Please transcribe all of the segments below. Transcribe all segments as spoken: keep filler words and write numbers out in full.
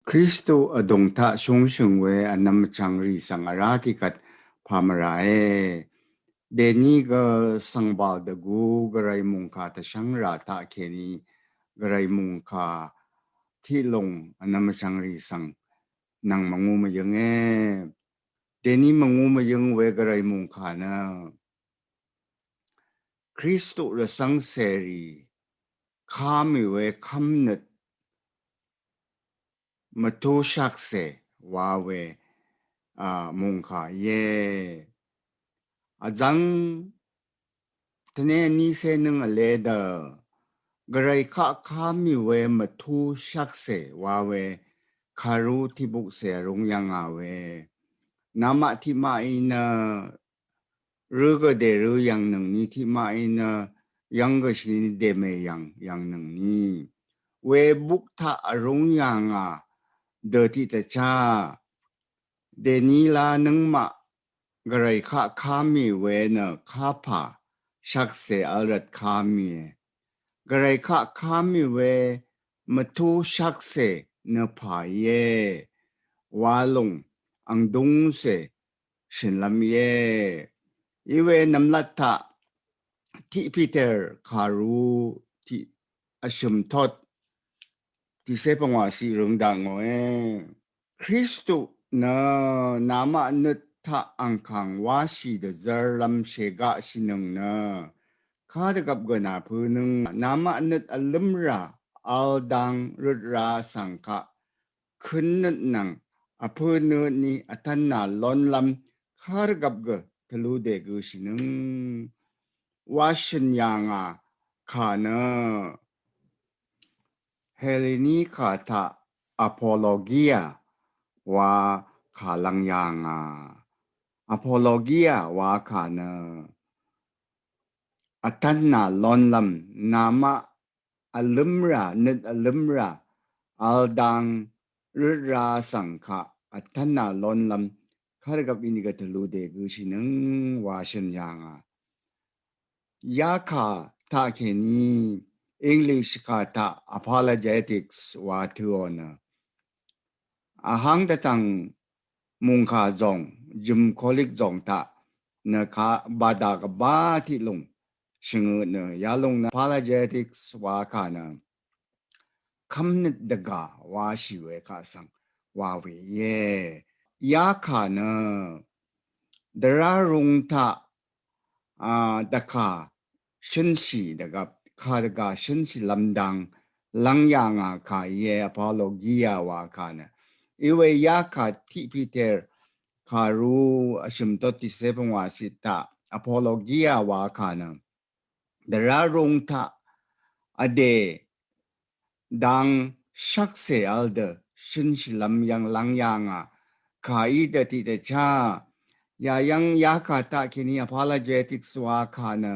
Kristu vdùng taq shúngshø̀ng we vnvm vchvngrì svng vrá tiqkvt pà mvràe. Dèní gø svngbàl dvgu gvray mùngkà tvshv́ngrà taqkèní gvray mùngkà tiqlùng vnvm vchvngrì svng nvng mvngú mvyǿnge. Dèní mvngú mvyǿng we gvray mùngkà nø Kristu rvcv́ng cèrì ká mì we kv́mnøt mvtú shvkse wa we a mùngkà íe. Vzv́ng tvné vní cé nǿng vlé dø gvray kaq ká mì we mvtú shvkse wa we kàrú tiqbukse vrúng yv̀ngà we namaq tiqmaqí nø rø gø dèrø yv̀ngnøngní tiqmaqí nø yv̀ng gø shìní dèmè yv̀ng yv̀ngnøngní we buk taq vrúng yv̀ngà dø tiqdvchá dèní lá nøngmaq gvray kaq ká mì we nø kapà shvkse vl rvt ká mìe. Gvray kaq ká mì we mvtú shvkse nø pà íe. Wa lùng ang dúngcè shø̀nlv́m íe. Iwe nvmlat taq tiq Piter kàrú tiq vshø̀m tot tiqcé pvngwà ciq røng dakngòe. Kristu nø namaq nøt taq angkàng wáshì dvzv́rlv́m shègaqshìnøng nø kadvgvp gø nàpǿnǿng namaq nøt vlǿmrà vl dang røt ra svng kaq køn nøt nvng vpǿ nøtní vtv́nà lónlv́m kadvgvp gø tvlú dègøshìnøng wa shø̀n yà ngà kà nø Heleni kà taq apologia wa kà lvng yà ngà. Apologia wa kà nø vtv́nà lónlv́m namaq vlǿmrà nøt vlǿmrà vl dang røt ra svng kaq vtv́nà lónlv́m kadvgvp íní gø tvlú dègøshìnøng wa shø̀n yà ngà. Yakà taqkèní English kà taq apologetics wa tøò nø vhang dvtvng mùngkà zòng jø̀m kolik zòng taq nø kà bada gvbá tiqlùng shvngøt nø yalùng nø apologetics wa kà nø kv́mnøt dvgà washì we kaq svng wa we íe. Yakà nø dvrá rung taq a dvkà shønshì dvgvp kà dvgà shønshì lv́m dang lvng yà ngà kà íe. Apologia wa kà nø iwe yakà tiq Piter kàrú vshø̀m tot tiqcé pvngwà ciq taq apologia wa kà nø dvrá rung taq vdè dang shvkse vl dø shønshì lv́m yv̀ng lvng yà ngà kà í dø tiqdvchá yayv́ng yakà taqkèní apologetics wa kà nø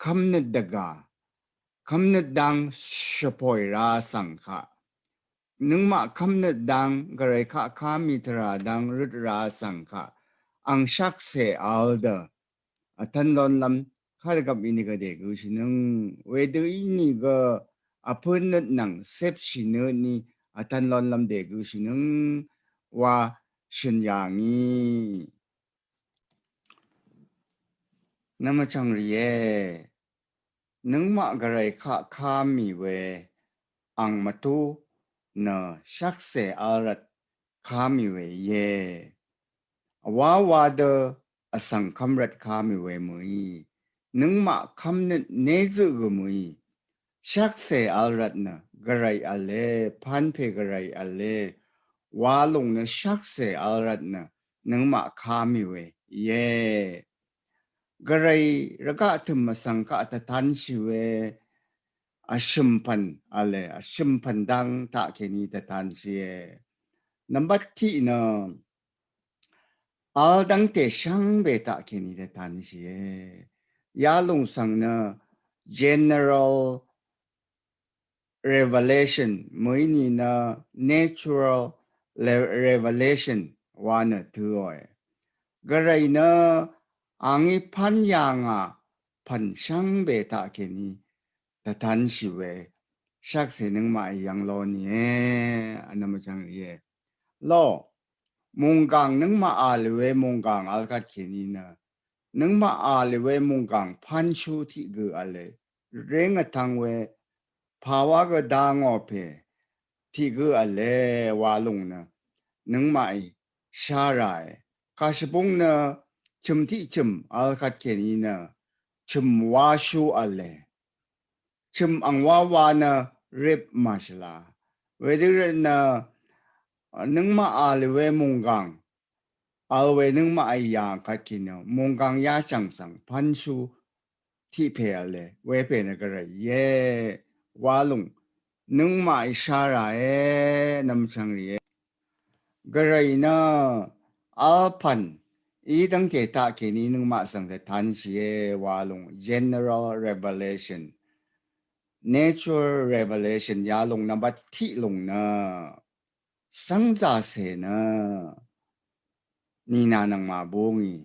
kv́mnøt dvgà kv́mnøt dang shvpòì ra svng kaq nøngmaq kv́mnøt dang gvray kaq ká mì tvrà dang røt ra svng kaq ang shvkse vl dø vtv́n lónlv́m kadvgvp íní gø dègøshìnøng wedø íní gø vpǿn nøt nvng cépshì nøtní vtv́n lónlv́m dègøshìnøng wa shø̀n yà ngì. Nvmvchvng rìe nøngmaq gvray kaq ká mì we ang mvtú nø shvkse vl rvt ká mì we íe. Vwá wa dø vsvng kv́m rvt ká mì we mø̀í nøngmaq kv́mnøt nézøq gø mø̀í shvkse vl rvt nø gvray vle pvnpè gvray vle wa lùng nø shvkse vl rvt nø nøngmaq ká mì we íe. Gvray rvgaq tø̀m vsvng kaq tvtanshì we vshø̀mpv̀n vle vshø̀mpv̀n dang taqkèní tvtanshìe. Nvmbat tiq nø vl dv́ngte shvngbe taqkèní tvtanshìe. Yalùng svng nø general revelation mø̀í nìnø natural revelation wa nø tøòe. Gvray nø angí pv́n yà ngà pv̀n shvngbe taqkèní tvtanshì we shvkse nøngmaq í yv̀ng ló nìe, vnvm vchvng rìe. Ló, mùnggàng nøngmaq vl we mùnggàng vl kvt kèní nø, nøngmaq vl we mùnggàng pvnshú tiq gø vle, reng vtvng we, pàwá gø dá ngò pè, tiq gø vle wa lúng nø, nøngmaq í shá ràe. Kàshvbúng nø, chø̀m tiq chø̀m vl kvt kèní nø, chø̀m wáshú vle. Chø̀m ang wá wa nø, rip màshvla. Wedø rvt nø, nøngmaq vl we mùnggàng, vl we nøngmaq í yà kvt kèní nø, mùnggàng yachv̀ng svng, pvnshú, tiq pè vle, we pè nø gvray íe, wa lúng, nøngmaq í shá ràe, vnvm vchvng rìe. Gvray nø, vl pvn, í dv́ngte taq kèní nøngmaq svng dvtanshìe, wa lúng, general revelation, natural revelation, ya lúng nvmbat tiq lúng nø, svngzàcè nø, nìnà nvng màbúngì.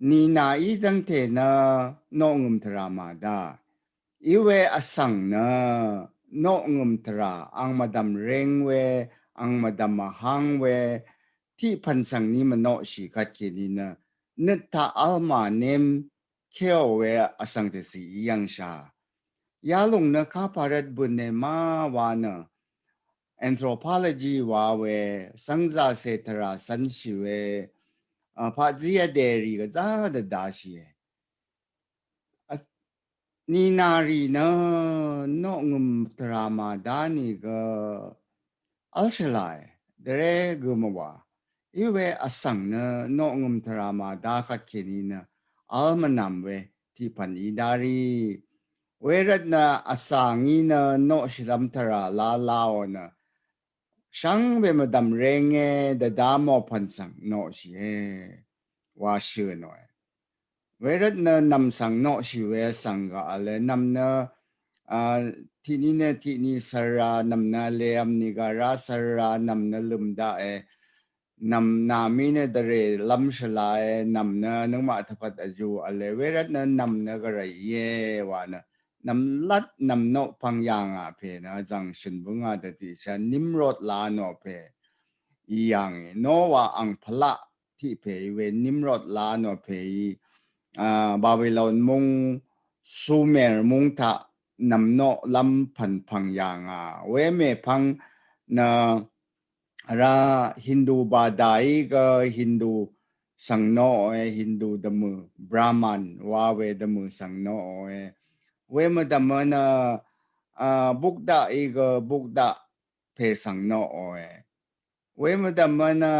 Nìnà í dv́ngte nø, noqngø̀m tvrà màdá. Í we vsvng nø, noqngø̀m tvrà, ang mvdv̀m reng we, ang mvdv̀m vháng we, tiq pvn svng ní mvnoqshì kvt kèní nø, nøt taq vl màném, kéò we vsvng tvsì í yv̀ngshà. Ya lúng nø kapà rvt bø̀n e ma wa nø, anthropology wa we, svngzàcè tvrà cv̄nshì we, a, paqzí vdèrì gvzá dvdashìe. A, nìnà rì nø, noqngø̀m tvrà màdá nìgø, vl shvlae, dvré gø mvwà. Í we vsvng nø, noqngø̀m tvrà màdá kvt kèní nø, vl mvnvm we, tiq pvn í dá rì. Wervt nø, vsvng í nø, noqshìlv́m tvrà lá láò nø, shvngbe mvdv̀m renge, dvdá mò pvn svng, noqshìe, wa shø̀ nòe. Wervt nø nv̀m svng noqshì we svng gaq vle nv̀m nø, a, tiqni nø tiqni svra nv̀m nø levm nìgaq rá svra nv̀m nø lø̀m daqe. Nv̀m nàmí nø dvrè lv́m shvlae nv̀m nø nøngmaq tvpvt vjú vle wervt nø nv̀m nø gvray íe wa nø. Nv̀mlat nv̀m noq pvng yà ngà pè nø zv̀ng shø̀n bǿngà dvtiqshá Nimrod lá nò pè. Í yà ngì. Nowa ang pvlaq tiq pè í we Nimrod lá nò pè í, a, Babilon mung, Sumer mung taq nv̀m noq lv́m pvn pvng yà ngà. We mèpvng nø rá Hindu bada í gø Hindu svng noqòe, Hindu dvmø̀, Brahman wa we dvmø̀ svng noqòe. We mvdv̀mø nø, a, Bukda í gø Bukda pè svng noqòe. We mvdv̀mø nø,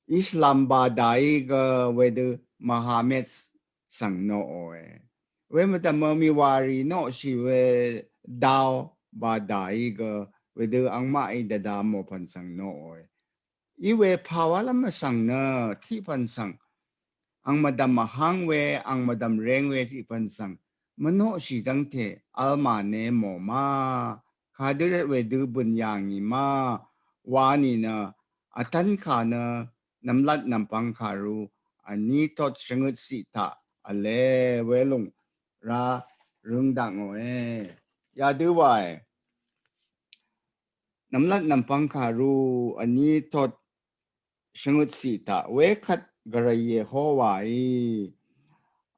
Islam bada í gø wedø Mohammed svng noqòe. We mvdv̀mø mìwàrì noqshì we Dao bada í gø wedø angmaq í dvdá mò pvn svng noqòe. Í we pàwálv́m vsvng nø tiq pvn svng. Ang mvdv̀m vháng we, ang mvdv̀m reng we tiq pvn svng. Mvnoqshì dv́ngte, vl màne mò ma. Kadø rvt wedø bø̀n yà ngì ma. Wa nìnø, vtv́n kà nø, nv̀mlat nv̀mpvng kàru, vní tot shvngøt ciq taq, vle welùng, rá, røng dakngòe. Yadø wae. Nv̀mlat nv̀mpvng kàru, vní tot shvngøt ciq taq, wekvt gvray Yehowaí,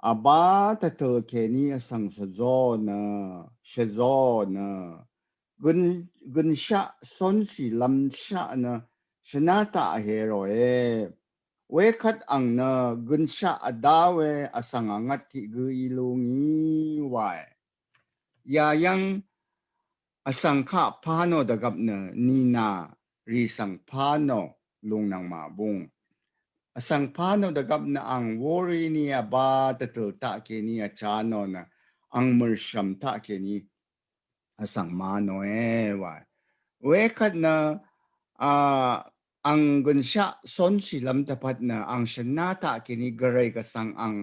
vbá tvtøl kèní vsvng shvzó nø, shvzó nø, gøn, gønshaq cónshì lv́m shaq nø, shvná taq vhe ròe. Wekvt ang nø, gønshaq vdá we vsvng vngvt tiq gø í lú ngì wae. Yayv́ng vsvng kaq pà nò dvgvp nø nìnà rì svng pà nò lùng nvng màbùng. Vsvng pà nò dvgvp nø ang wórí ni vbá dvtøl taq kèní vchá nò nø ang mø̀rshv̀m taq kèní vsvng ma nòe wa. Wekvt nø, a, ang gønshaq cónshì lv́m dvpvt nø ang shvná taq kèní gvray gvsvng ang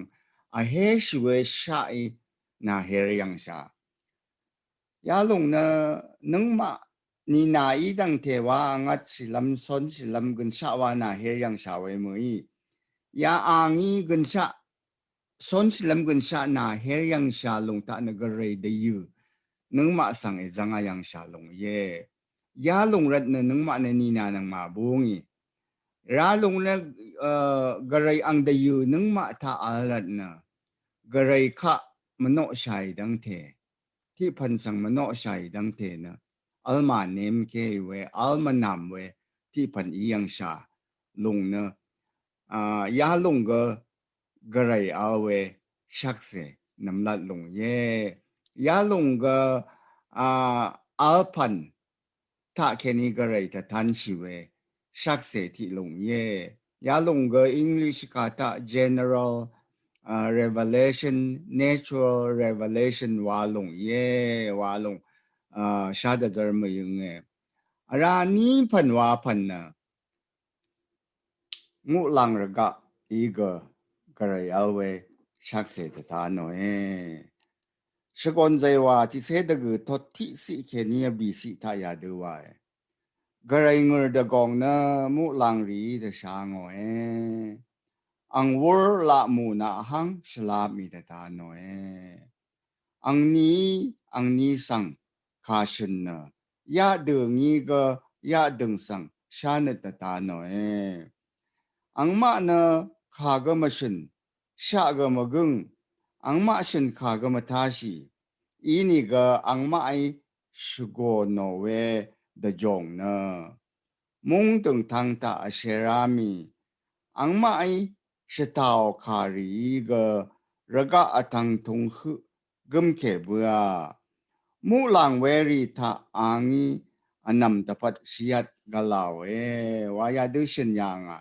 vheshì we shaqí nà her yv̀ngshà. Yalùng nø nøngmaq nìnà í dv̀ngte wa vngvtshì lv́m cónshì lv́m gønshaq wa nà her yv̀ngshà we mø̀í. Ya angí gønshaq cónshì lv́m gønshaq nà her yv̀ngshà lùng taq nø gvray dvyø̀. nøngmaq svng èzvng ayv̀ngshà lùng íe. Yalùng rvt nø nøngmaq nø nìnà nøngmaq búngì. Ralùng nø, a, gvray ang dvyø̀ nøngmaq taq vl rvt nø gvray kaq mvnoqshàì dv́ngte. Tiq pv̀n svng mvnoqshàì dv́ngte nø vl mànemke we, vl mvnàm we, tiq pv̀n í yv̀ngshà lùng nø, a, yalùng gø gvray vl we shvkse nvmlat lùng íe. Yalùng gø, a, vl pv̀n taq kèní gvray tvtanshì we shvkse tiq lùng íe. Yalùng gø English kà taq general, a, revelation, natural revelation wa lùng íe, wa lùng, a, shadvdvr mvyønge. Ara ní pv̀n wa pv̀n nø muqlàng rvgaq í gø gvray vl we shvkse tvta nòe. Shvgon zay wa tiqcé dvgø̀ tot tiqciq kèní vbìciq taq yadø wae. Gvray ngø̀r dvgòng nø muqlàng rìí dvsha ngòe. Ang wur laq mù naq vháng shvlá mì dvta nòe. Angní, angní svng kà shø̀n nø yaqdø̀ ngí gø yaqdø̀ng svng shánøt dvta nòe. Angmaq nø kà gø mvshø̀n, shaq gø mvgǿng, angmaq shø̀n kà gø mvtáshì, inìgø angmaqí shvgò nò we dvjòng nø múng dø̀ngtvng taq vsherá mì, angmaqí shvtàò kà rìí gø rvgaq vtvng tung høq gǿmkè bǿà. Muqlàng werì taq angí vnv̀m dvpvt shvyvt gvlàòe wa yadø shø̀n yà ngà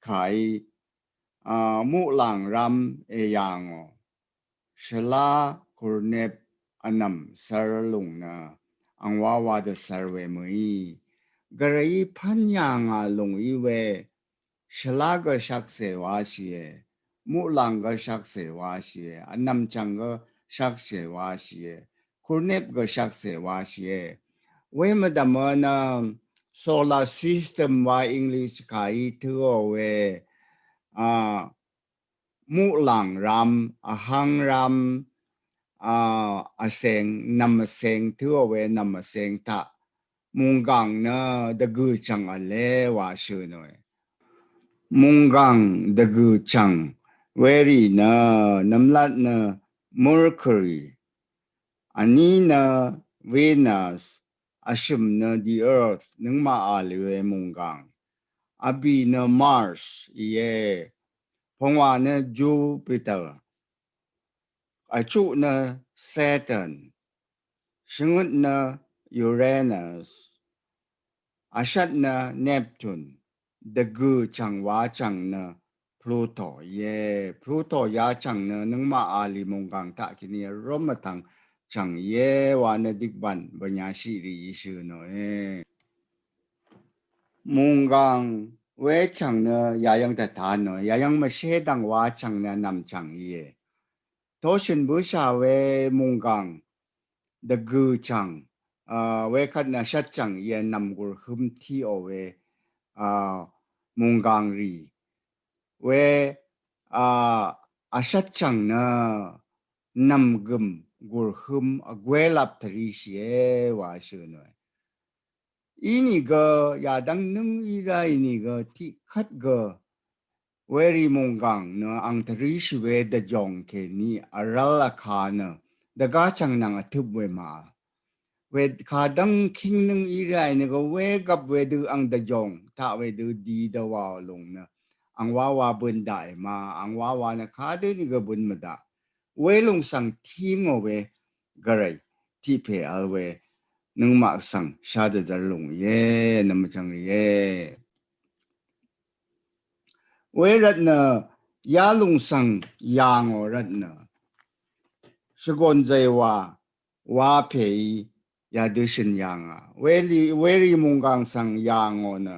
kàí, a, muqlàng rám èyà ngò. Shvlá kurnep vnv̀m sar lùng nø angwáwa dvsar we mø̀í. Gvrayí pán yà ngà lùng í we. Shvlá gø shvkse wáshìe. Muqlàng gø shvkse wáshìe. Vnv̀m chv̀ng gø shvkse wáshìe. Kurnep gø shvkse wáshìe. We mvdv̀mø nø solar system wa English kàí tø̄ò we, a, muqlàng ram, vháng ram, a, vseng, nv̀m vseng tø̄ò we nv̀m vseng taq mùnggàng nø dvgø̀ chv̀ng vle wa shø̀nòe. Mùnggàng dvgø̀ chv̀ng werì nø nvmlat nø Mercury, vní nø Venus, vshø̀m nø the Earth, nøngmaq vlì we mùnggàng. Vbì nø Mars íe. Pvngwà nø Jupiter. Vchuq nø Saturn. Shvngøt nø Uranus. Vshvt nø Neptune. Dvgø̀ chv̀ng wa chv̀ng nø Pluto íe. Pluto yachv̀ng nø nøngmaq vlì mùnggàng taq kèní vróm vtvng chv̀ng íe wa nø dikban bvnyashiq rìí shø̀nòe. Mùnggàng wechv̀ng nø yayv́ng dvta nòe. Yayv́ng mvshé dv̀ng wa chv̀ng nø nv̀m chv̀ng íe. Toshø̀n bǿshà we mùnggàng dvgø̀ chv̀ng, a, wekvt nø vshvt chv̀ng íe nv̀m gùrhøm tiqò we, a, mùnggàng rì. We, a, vshvt chv̀ng nø nv̀mgø̀m gùrhøm vgwelap tvríshìe wa shø̀nòe. Inìgø yadv́ng nøng í rá inìgø tiqkvt gø werì mùnggàng nø ang tvríshì we dvjòng kèní vrv́l vka nø dvgá chv̀ng nvng vtøp we màvl. Wekadv́ng kíng nøng í rá inìgø wegvp wedø ang dvjòng taq wedø di dvwàò lùng nø ang wawa bøn daqì ma, ang wawa nø kadø nìgø bøn mvdaq. Welùng svng tíngò we gvray tiq pè vl we nøngmaq svng shadvdvr lùng íe, nvmvchvng rìe. Wervt nø yalùng svng yàngò rvt nø shvgon zay wa, wa pèí yadø shø̀n yà ngà. Werì, werì mùnggàng svng yàngò nø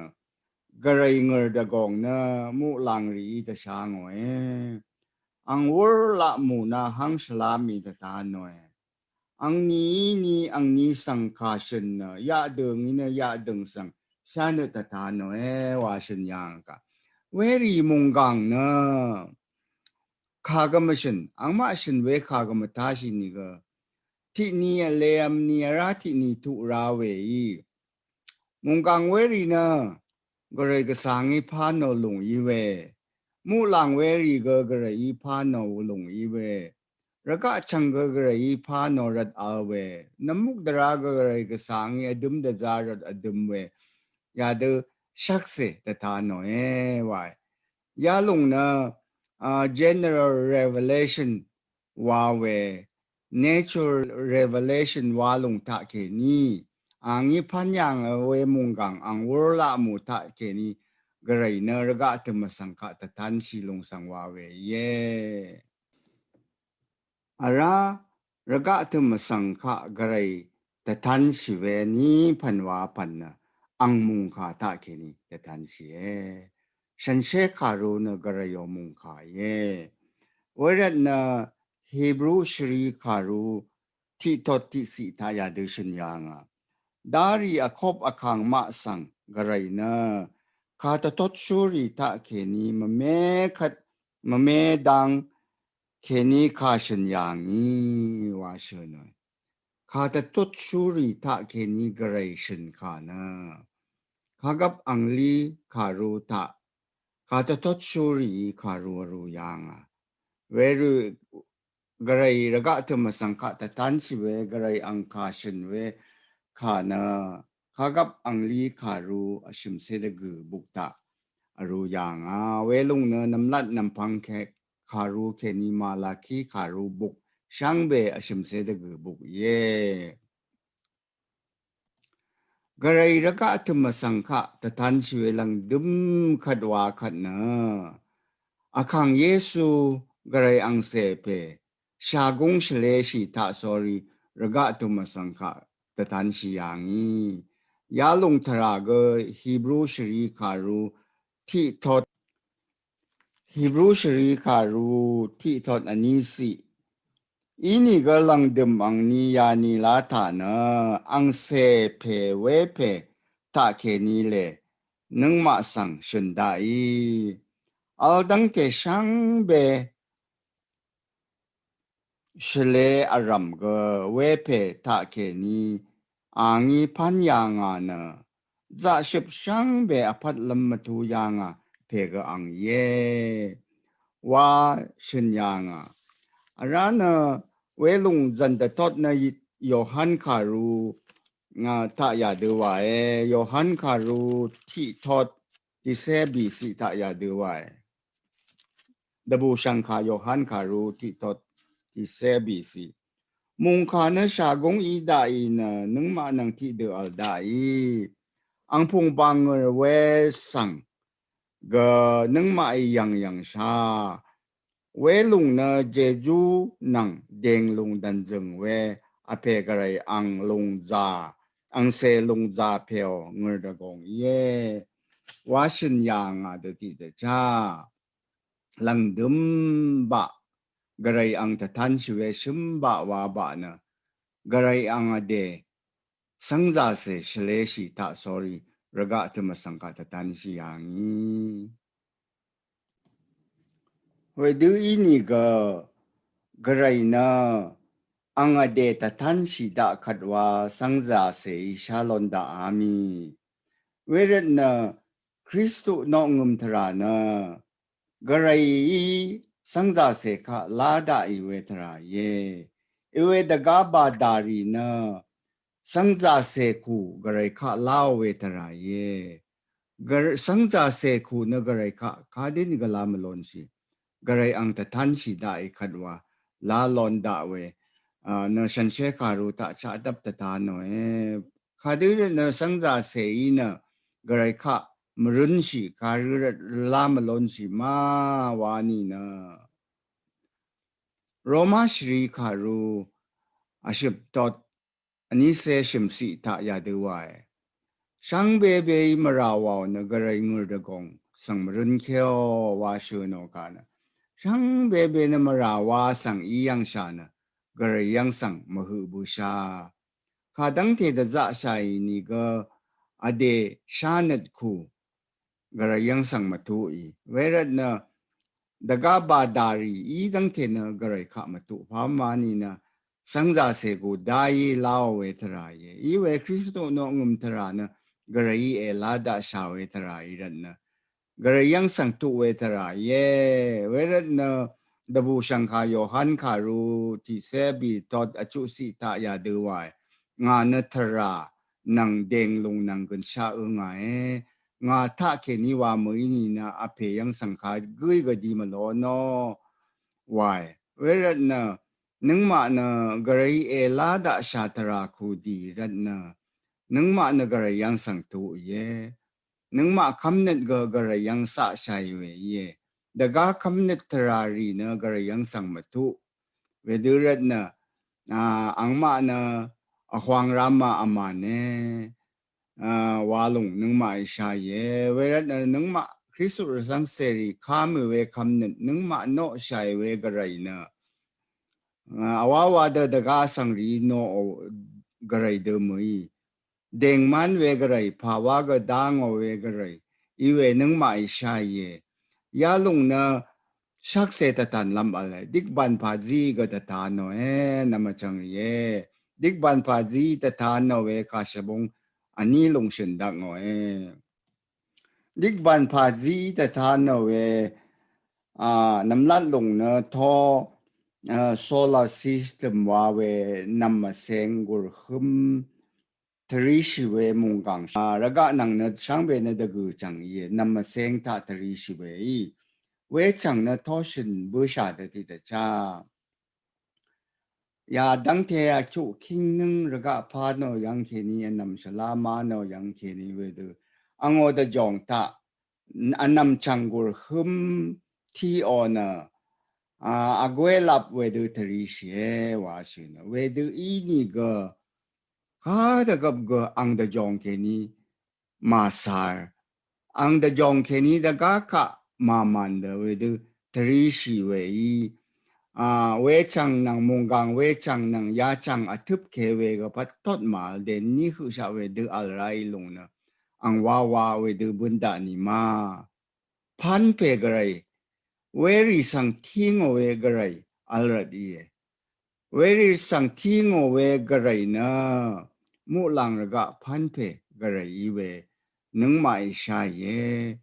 gvray ngø̀r dvgòng nø muqlàng rìí dvsha ngòe. Ang wur laq mù na vháng shvlá mì dvta nòe. Angníí ni angní svng kà shø̀n nø yaqdø̀ng í nø yaqdø̀ng svng shánøt dvta nòe wa shø̀n yà ngà kà. Werì mùnggàng nø kà gø mvshø̀n, angmaq shø̀n we kà gø mvtáshì nìgø tiqni vlevm ni vrá tiqni tuq ra we í. Mungkang werì nø Gvray Gvsvngí pà nò lúng í we. Muqlàng werì gø Gvrayí pà nò lúng í we. Rvgaq chvng gø Gvrayí pà nò rvt vl we. Nvmuk dvrá gø Gvray Gvsvngí vdøm dvzá rvt vdøm we. Yadø shvkse dvta nòe wa. Yalúng nø, a, general revelation wa we, natural revelation wa lúng taq kèní, angí pvnyang we mungkang ang wurlaq mù taq kèní, Gvray nø rvgaq tøm vsvng kaq tvtanshì lúng svng wa we íe. Vrá rvgaq tøm vsvng kaq Gvray tvtanshì we ní pvn wa pvn nø ang mungkà taq kèní tvtanshìe. Shanshe kàru nø Gvray yo mungkà íe. Wervt nø Hebru shvrì kàru tiqtot tiqsiq taq yadø shø̀n yàngà. Darì vkop vkàng maq svng Gvray nø kàtvtotshúrì taq kèní mvme kvt mvme dang kèní kà shø̀n yàngì wa shø̀n nø. Kàtvtotshúrì taq kèní Gvray shø̀n kà nø. Kàgvp anglí kàru taq kàtvtotshúrì kàru vrú yàngà. Werú Gvray rvgaq tøm vsvng kaq tvtanshì we Gvray ang kà shø̀n we kà nø kàgvp anglí kàru vshø̀mse dvgø̀ buk taq vrú yàngà. Welúng nø nvmlat nvmpvng kè kàru kèní Malaki kàru buk shvngbe vshø̀mse dvgø̀ buk íe. Gvray rvgaq tøm vsvng kaq tvtanshì we lvngdøm kvt wa kvt nø. Vkàng Yesu Gvray angcè pè shagúng shvleshì taq sórí rvgaq tøm vsvng kaq tvtanshì yàngì. Yalúng tvrà gø Hebru shvrì kàru tiqtot Hebru shvrì kàru tiqtot vní siq. Inìgø lv̀ngdø̀m angni yani lá taq nø angcè pè wepè taq kèní lè nøngmaq svng shø̀n daqí. Vl dv́ngte shvngbe shvlē vrv̀m gø wepè taq kèní angí pán yà ngà nø zaqshøp shvngbe vpvt lv́m mvtú yà ngà pè gø ang íe wa shø̀n yà ngà. Vrá nø welúng zv̀n dvtot nø Yohan kàru taq yà dø wàe. Yohan kàru tiqtot tiqcé bìciq taq yà dø wàe. Dvbù shv̀ngkà Yohan kàru tiqtot tiqcé bìciq. Mùngkà nø shagúng í daqì nø nøngmaq nvng tiqdø vl daqì. Angpùng bàngø̀r we svng gø nøngmaqí yv̀ngyv̀ng shá. Welúng nø Jejú nvng dènglùng dv̀nzø̀ng we vpè Gvray ang lùng zà, angcè lùng zà pèò ngø̀r dvgòng íe. Wa shø̀n yà ngà dø tiqdø chá. Lv̀ngdø̀m baq Gvray ang tvtanshì we shø̀m baq wa baq nø Gvray ang vdè svngzàcè shvleshì taq sórí rvgaq tø̀m vsvng kaq tvtanshì yà ngì. Wedø ínìgø Gvray nø ang vdè tvtanshì daq kvt wa svngzàcèí shá lon daqá mì. Wervt nø Kristu noqngø̀m tvrà nø Gvrayí svngzàcè kaq lá daqì we tvrà íe. Íwe dvgá bàdàrì nø svngzàcè kù Gvray kaq láò we tvrà íe. Gvr-, svngzàcè kù nø Gvray kaq kadø nìgø lá mvlonshì. Gvray ang tvtanshì daqì kvt wa lá lon daq we. A, nø shànshér kàru taq chaqdvp tvta nòe. Kadø nø svngzàcèí nø Gvray kaq mvrønshì, kadø lá mvlonshì ma wa nìnø. Roma shvrì kàru vshøp tot vnícé shø̀mciq taq yadø wae. Shvngbebeí mvrà wàò nø Gvray ngø̀r dvgòng svng mvrønkéò wa shø̀nò kà nø. Shvngbebe nø mvrà wa svng í yv̀ngshà nø Gvray yv̀ng svng mvhøq bøsha. Kadv́ngte dvzaqshàì nìgø vdè shánøt kù Gvray yv̀ng svng mvtuqì. Wervt nø dvgá bàdàrì í dv́ngte nø Gvray kaq mvtuq pà mvma nìnø svngzàcè gù dáí láò we tvrà íe. Íwe Kristu noqngø̀m tvrà nø Gvrayí èlá daqshà we tvrà í rvtnø Gvray yv́ng svng tuq we tvrà íe. Wervtnø dvbùshv̀ngkà Yohan kàru tiqcé bìtot vchuqciq taq yadø wae. Ngà nø tvrà nvng dèng lùng nvng gønshaq ø ngàe. Ngà taq kèní wa mø̀í nìnø vpè yv́ng svng kagǿí gø di mvlonò wae. Wervtnø nøngmaq nø Gvray èlá daqshà tvrà kù dì rvtnø nøngmaq nø Gvray yv́ng svng tuq íe. Nøngmaq kv́mnøt gø Gvray yv́ng saqshàì we íe. Dvgá kv́mnøt tvrà rì nø Gvray yv́ng svng mvtuq. Wedø rvtnø a, angmaq nø vhwang rámà vmàne a, wa lùng nøngmaq ìshàìe. Wervtnø nøngmaq Kristu rvcv́ngcèrì kamø̀ we kv́mnøt nøngmaq noqshàì we Gvray nø a, vwáwa dø dvgá svngrì noq Gvray dø mø̀í. Dèngmán we Gvray, pàwá gø dá ngò we Gvray, íwe nøngmaq ìshàìe. Yalùng nø shvkse tvtan lvm vle, dikban pazí gø tvtanòe, nvmvchvng rìe. Dikban pazí tvtanò we kashvbung vní lùng shø̀n dvk ngòe. Dikban pazí tvtanò we a, nvmlat lùng nø to a, solar system wa we nvmvseng gùrhǿm tvríshì we mùnggàng a, rvgaq nvng nø shvngbe nø dvgø̀ chvng íe, nvmvseng taq tvríshì we í. Wechvng nø toshø̀n bǿshà dø tiqdvchá. Ya dvngte vchuq kingnøng rvgaq pà nò yv́ng kèní vnvm shvlá má nò yv́ng kèní wedø angò dvjòng taq vnvm chvng gùrhǿm tiqò nø a, vgwelap wedø tvríshìe wa shø̀n nø wedø ínìgø kadvgvp gø ang dvjòng kèní màsar. Ang dvjòng kèní dvgá kaq màmàn dø wedø tvríshì we í. A, wechvng nvng mùnggàng wechvng nvng yachvng vtøp ke we gø pvttot màvl dèní høqshaq wedø vl ráì lùng nø ang wawa wedø bǿn daq nìma. Pvnpè Gvray. Werì svng tí ngò we Gvray vl rvt íe. Werì svng tí ngò we Gvray nø muqlàng rvgaq pvnpè Gvray í we nøngmaq ìshàìe.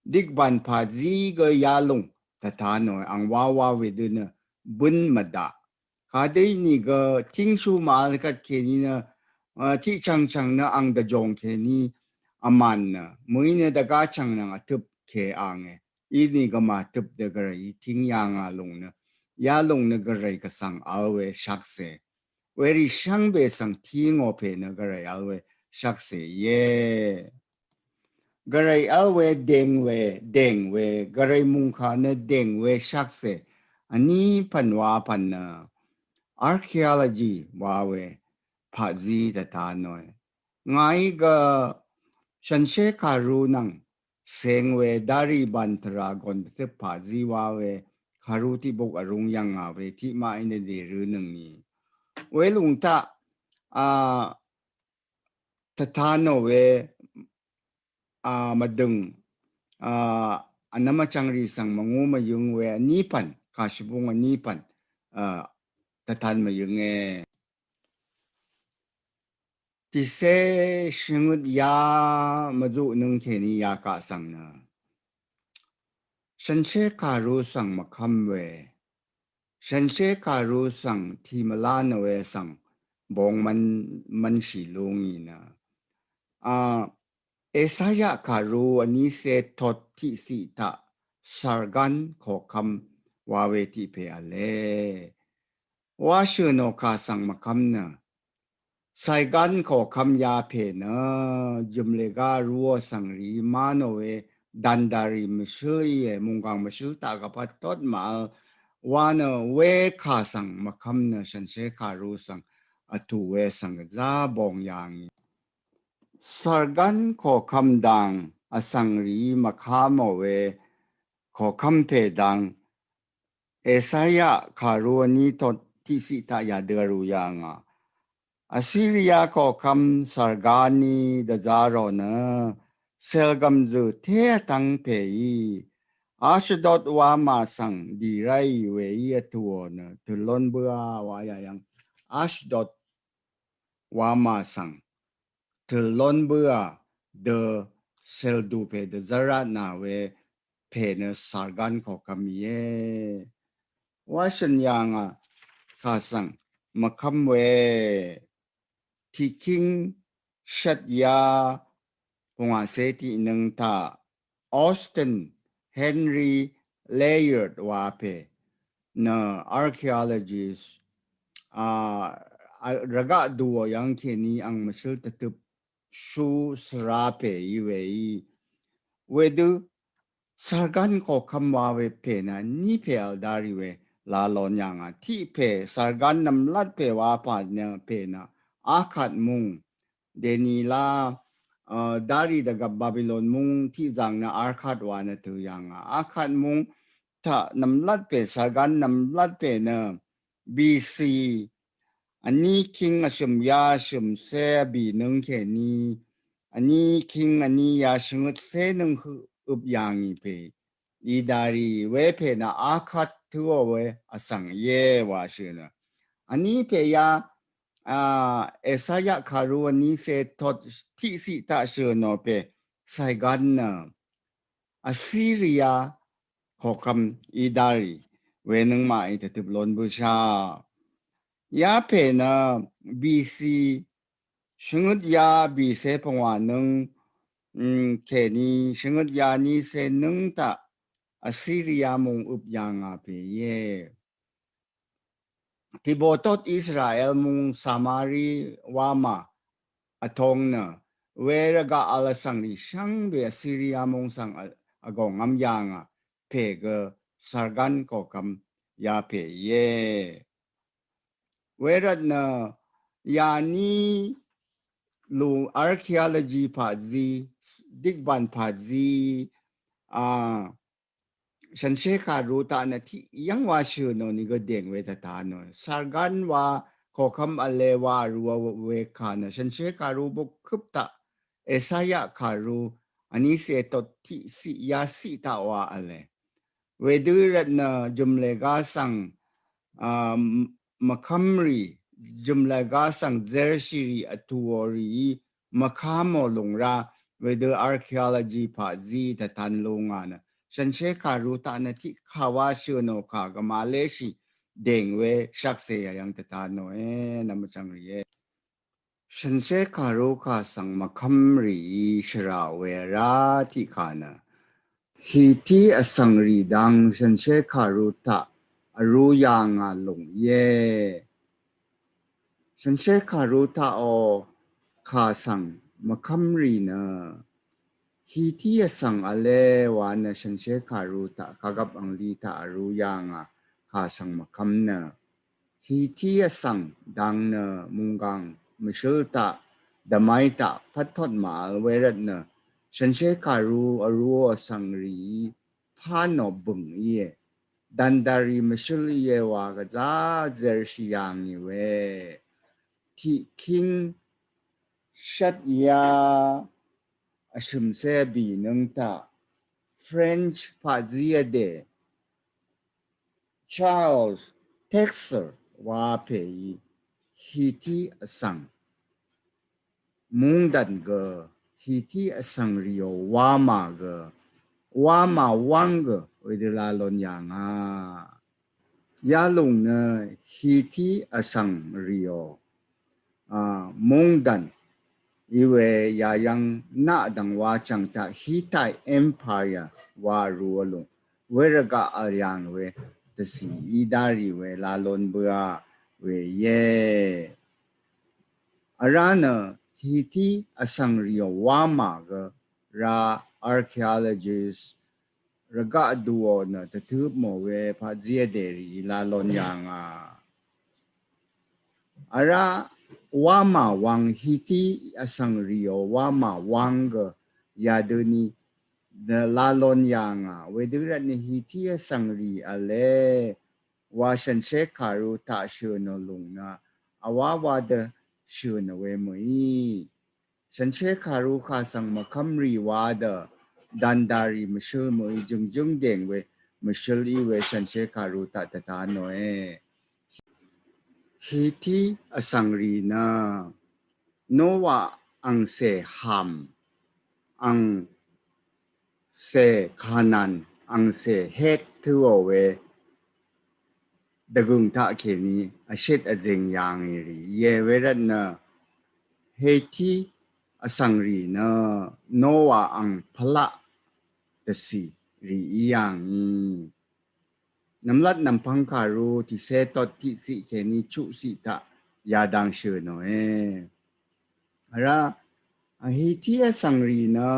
Dikban pazí gø yalùng tvtanòe, ang wawa wedø nø bǿn mvdaq. Kadø ínìgø tingshu màvl kvt kèní nø a, tiqchvngchvng nø ang dvjòng kèní vmàn nø mø̀í nø dvgá chvng nvng vtøp ke ange. Ínìgø màtøp dø Gvray í ting yà ngà lùng nø yalùng nø Gvray gvsvng vl we shvkse. Werì shvngbe svng tí ngò pè nø Gvray vl we shvkse íe. Gvray vl we dèng we, dèng we, Gvray mùngkà nø dèng we shvkse. Vní pv̀n wa pv̀n nø archaeology wa we pazí tvtanòe. Ngàí gø shànshér kàru nvng seng we dárì bàn tvrà gòn pvtøp pazí wa we kàru tiqbuk vrung yv̀ngà we tiqmaq í nø dèrø nøngni. Welùng taq a, tvtanò we a, mvdø̀ng a, vnvm vchvngrì svng mvngú mvyøng we vní pv̀n, kàshvbung vní pv̀n a, tvtan mvyønge. Tìcé shvngøt ya mvzuqnøng kèní yakaq svng nø shànshér kàru svng mvkvm we, shànshér kàru svng tì mvlá nø we svng bong mvn, mvnshì lú ngì nø a, Esaya kàru vnícé tot tiqciq taq Sargán koqkvm wa we tiq pè vle. Wa shø̀nò kà svng mvkvm nø Sargán koqkvm ya pè nø jø̀mlègá rúò svngrì má nò we dv̀ndàrì mvshǿl íe, mùnggàng mvshǿl taq gvpat tot màvl wa nø we kà svng mvkvm nø shànshér kàru svng vtù we svng gvzá bong yà ngì. Sargán koqkvm dang vsvngrì mvká mò we koqkvm pè dang Esaya kàru vní tot tiqciq taq yadø vrū yà ngà. Asiria koqkvm Sargán í dvzá rò nø selgv̀m zø̀ té vtvng pè í Ashadot wamà svng dì ráì we í vtùò nø tø̀lón bǿà wa yà yv̀ng. Ashdod wamà svng tø̀l lón bǿà dø sèldù pè dvzv́rá nà we pè nø Sargán koqkvm íe. Washø̀n yà ngà kà svng mvkv́m we tiqkíng shvt yá pungwàcé tiqnøng taq Austen Henry Layard wa pè nø archaeologist a rvgaq duò yv́ng kèní ang mvshǿl tvtøp shú svra pè í we í. Wedø Sargán koqkvm wa we pè nø ní pè vl darì we lalon yà ngà. Tiq pè Sargán nvmlat pè wa pà nø pè nø Akkad mung. Dèní lá darì dvgvp Babilon mung tiqzàng nø Akkad wa nø tø̀ yà ngà. Akkad mung taq nvmlat pè Sargán nvmlat pè nø B C vní king vshø̀m yá shø̀m cé vbì nøng kèní vní king vní yá shvngøt cé nøng høq øp yà ngì pè í darì we pè nø Akkad tøò we vsvng íe wa shø̀ nø. Vní pè yá a Esaya kàru vní cé tot tiqciq taq shø̀ nò pè Sargán nø Assyria koqkvm í darì we nøngmaq í tvtøp lon bǿshà. Yá pè nø B C shvngøt yá bì cé pungwà nøng kèní shvngøt yá ní cé nøng taq Assyria mung øp yà ngà pè íe. Tiqbò tot Israel mung Samari wamà vtong nø we rvgaq vl vsvngrì shvngbe Assyria mung svng vgòngvm yà ngà pè gø Sargán koqkvm yá pè íe. Wervt nø yà ní lú archaeology paqzí, dikban paqzí a Shànshér kàru taq nø tiq yv́ng wa shø̀ nò nìgø dèng we tvta nò. Sargán wa koqkvm vle wa vrú we kà nø Shànshér kàru buk køp taq Esaya kàru vní cé tot tiqciq yá ciq taq wa vle. Wedø rvt nø jø̀mlè gá svng a mvkv́mrì jø̀mlè gá svng zershìrì vtùòrì mvká mò lùng rá wedø archaeology paqzí tvtan lú ngà nø Shànshér kàru taq nø tiq kà wa shø̀ nò kà gvmà léshì dèng we shvkse yà yv́ng tvta nòe nvmvchvng rìe. Shànshér kàru kà svng mvkv́mrì shvrà we rá tiq kà nø Hiti vsvngrì dang Shànshér kàru taq vrú yà ngà lùng íe. Shànshér kàru taq ò kà svng mvkv́mrì nø Hiti vsvng vle wa nø Shànshér kàru taq kàgvp angli taq vrú yà ngà kà svng mvkv́m nø Hiti vsvng dang nø munggang mvshǿl taq dvmai taq pvttot màvl wervt nø Shànshér kàru vrú vsvngrì pà nò bø̀ng íe. Dv̀ndv̀rì mvshǿl íe wa gvzá zershì yà ngì we. Tiqkíng shvt yá vshø̀m cé bì nøng taq French paqzí vdè Charles Taxer wa pè í Hiti vsvng mungdàn gø Hiti vsvngrìò wamà gø wamà wv́ng gø wedø la lon yà ngà. Yalùng nø Hiti vsvngrìò a mungdàn í we yayv́ng naq dv̀ng wa chv̀ng taq Hittite Empire wa vrú vlùng wervgaq vl yà ngì we dvcì í dárì we la lon bøà we íe. Vrá nø Hiti vsvngrìò wamà gø rá archaeologist rvgaq duò nø tvtøp mò we paqzí vdèrì la lon yà ngà. Vrá wamà wv́ng Hiti vsvngrìò wamà wv́ng gø yadø ni nø la lon yà ngà wedø rvt nø Hiti vsvngrì vle wa Shànshér kàru taq shø̀ nò lùng nø vwá wa dø shø̀ nò we mø̀í. Shànshér kàru kà svng mvkv́mrì wa dø dv̀ndv̀rì mvshǿl mø̀í jø̀ngjǿng dèng we mvshǿl í we Shànshér kàru taq tvta nòe. Hiti vsvngrì nø Nowa angcè Ham, angcè Kanan, angcè Het tø̄ò we dvgø̀ng taq kèní vshit vzing yàngì rì íe. Wervt nø Hiti vsvngrì nø Nowa ang pvlaq dvcì rì í yàngì. Nvmlat nvmpvng kàru tìcé tot tiqciq kèní chuqciq taq yadang shø̀ nòe. Vrá Hiti vsvngrì nø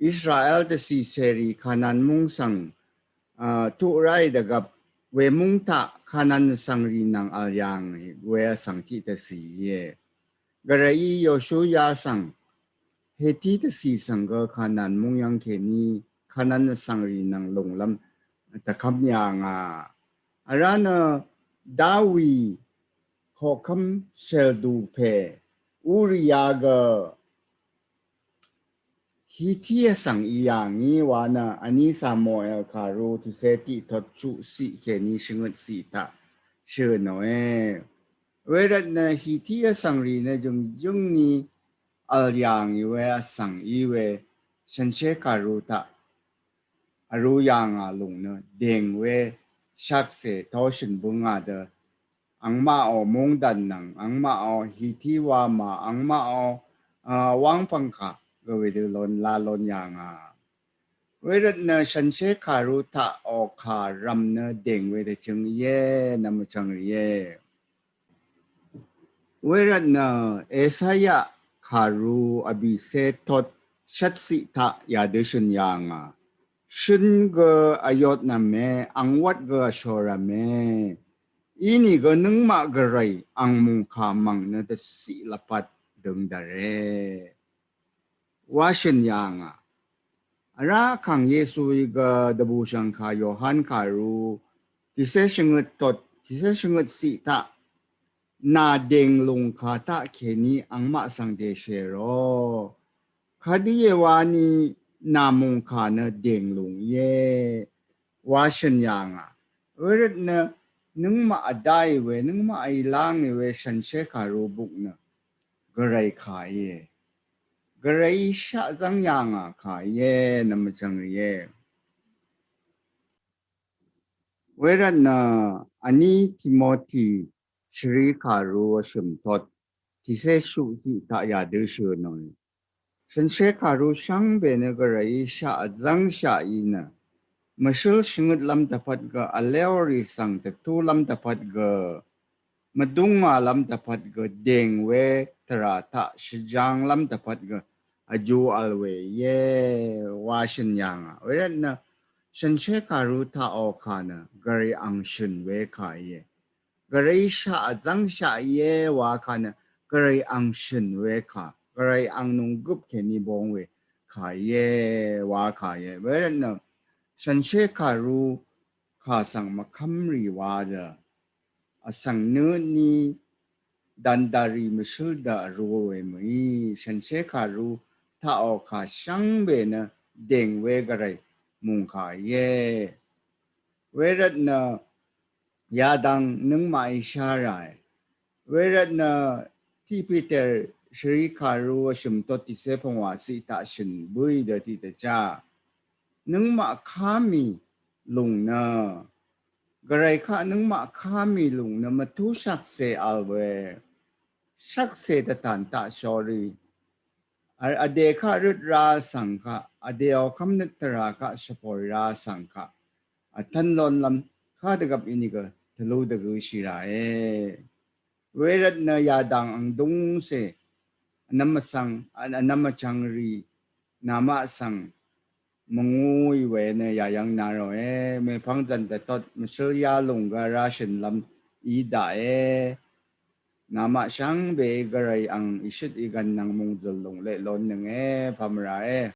Israel dvcì cèrì Kanan múng svng tuq ráì dvgvp we múng taq Kanan vsvngrì nvng vl yàngì we vsvng tiqdvcì íe. Gvrayí Yoshuya svng Heti dvcì svng gø Kanan múng yv́ng kèní Kanan vsvngrì nvng lùnglv́m dvkv́m yàngà. Vrá nø Dawi koqkv́m sèldù pè Uriya gø Hiti vsvng í yàngì wa nø vní Samuel kàru tìcé tiq tot chuqciq kèní shvngøtciq taq shø̀ nòe. Wervt nø Hiti vsvngrì nø jø̀ngjǿng ní vl yàngì we vsvng í we shànshér kàru taq vrū yàngà lùng nø dèng we shvkse toshø̀n bǿngà dø angmaqò mungdàn nvng angmaqò Hiti wamà angmaqò wangpvngkà gø wedø lon la lon yàngà. Wervt nø shànshér kàru taqò kà rv̀m nø dèng we dvchøng íe, nvmvchvng rìe. Wervt nø Esaya kàru vbìcé tot shvtciq taq yadø shø̀n yàngà. Shøn gø vyotnvme, angwvt gø vshorvme. Inìgø nøngmaq Gvray ang mùngkà mv̀ng nø dvciq lvpat døng dvre wa shø̀n yàngà. Vrá Vkàng Yesuí gø dvbùshv̀ngkà Yohan kàru tìcé shvngøt tot tìcé shvngøtciq taq nà dèng lùngkà taq kèní angmaq svng dèshèrò. Kadø íe wani nà mùngkà nø dèng lùng íe wa shø̀n yàngà. Wervt nø nøngmaq vdáì we nøngmaq í lángì we shànshér kàru buk nø Gvray kà íe. Gvrayí shaq zv́ng yàngà kà íe, nvmvchvng rìe. Wervt nø vní Timoti shvrì kàru vshø̀m tot tìcé shuqciq taq yadø shø̀ nòe. Shànshér kàru shvngbe nø Gvrayí shaq zv́ngshaq í nø mvshǿl shvngøtlv́m dvpvt gø vléò rì svng dvtúlv́m dvpvt gø mvdúngàlv́m dvpvt gø dèng we tvrà taq shvjanglv́m dvpvt gø vjú vl we íe wa shø̀n yàngà. Wervt nø shànshér kàru taqò kà nø Gvray ang shø̀n we kà íe. Gvray shaq zv́ngshaq íe wa kà nø Gvray ang shø̀n we kà, Gvray ang nunggøp kèní bong we kà íe wa kà íe. Wervt nø shànshér kàru kà svng mvkv́m rì wa dø vsvng nø ní dvndvri mvshǿl dø vrú we mø̀í shànshér kàru taqò kà shvngbe nø dèng we Gvray mùngkà íe. Wervt nø yadang nøngmaqí shá ràe. Wervt nø tiq Piter shvrì kàru vshø̀m tot tìcé pvngwà ciq taq shø̀n bǿì dø tiqdvchá nøngmaq ká mì lùng nø Gvray kaq nøngmaq ká mì lùng nø mvtú shvkse vl we shvkse dvtàn taq shorì. Vdè kaq røt ra svng kaq vdèò kv́mnøt tvrà kaq shvpòì ra svng kaq vtv́n lonlv́m kadvgvp inìgø tvlú dvgø̄shì ràe. Wervt nø yadang ang dungcè vnvm vsvng vnvm vchvng rì namaq svng mvngúì we nø yayv́ng na ròe. Mèpvng zv̀n dvtot mvshǿl yalùng gø rashø̀nlv́m í daqe. Namaq shvngbe Gvray ang ìshøt ìgv̀n nvng mùngzø̀l lùng leq lonnønge pvmvrae.